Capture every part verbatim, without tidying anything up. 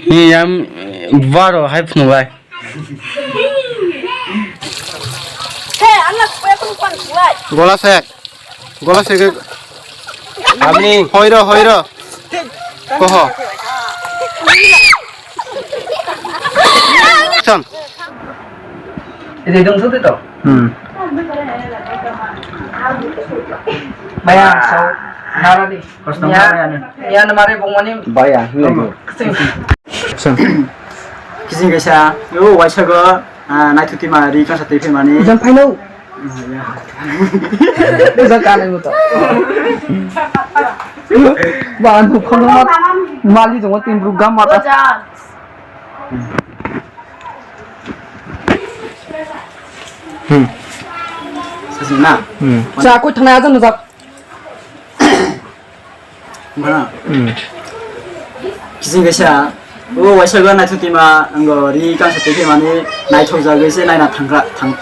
Ni yam baro hai phunuk lai. Gola sek. Gola sek. Amni. Hoiro, hoiro. Koho. Son. Ini dong sudi to. Hmm. Baya, so, nara di. Kosong ya, baya ni. Ya, namare bongmani. Baya, ini. Son. Kising kaisa, yo, waisa go, ah, naithuti ma ri kasa tei phemani. Jam phaino. Bisa kanai mo to. Ba, ang dukhan ma, mali jong tin bru gam mata. Hmm. Sasing na? Hmm. Sa ko thana aja no jak. Mana? Hmm. Kising kaisa. O waisa gana chutima ango ri kan sa teke mani naithok jagwi se naina thangkha thang.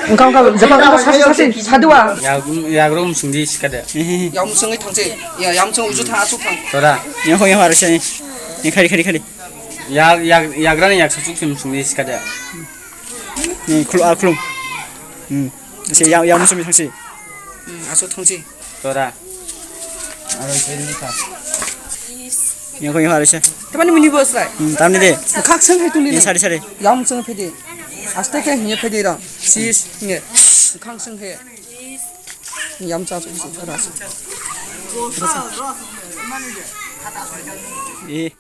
Engkam ka japa ka sasi sasi sadua. Yagrum sungdi sikade. Yam sungwi thangse. Ya yam sung uju thang asuk thang. Tora. Yang ho yang harus ni. Ni khari khari khari. Ya ya yagrani yak sasuk sim sungdi sikade. Ni khulum ah khulum. Hmm. Se yang yang musim thangsi. Hmm, aso thangsi. Tora. Aro se ni kha. Yang ko yang harus. Tamani mini bos lai. Hmm, tamni de. Khak sang hai tuli. Sari sari. Yang sang phedi. Aste ke hnya phedi ra. Sis hnya. Khak sang hai. Yam cha su ra. Eh.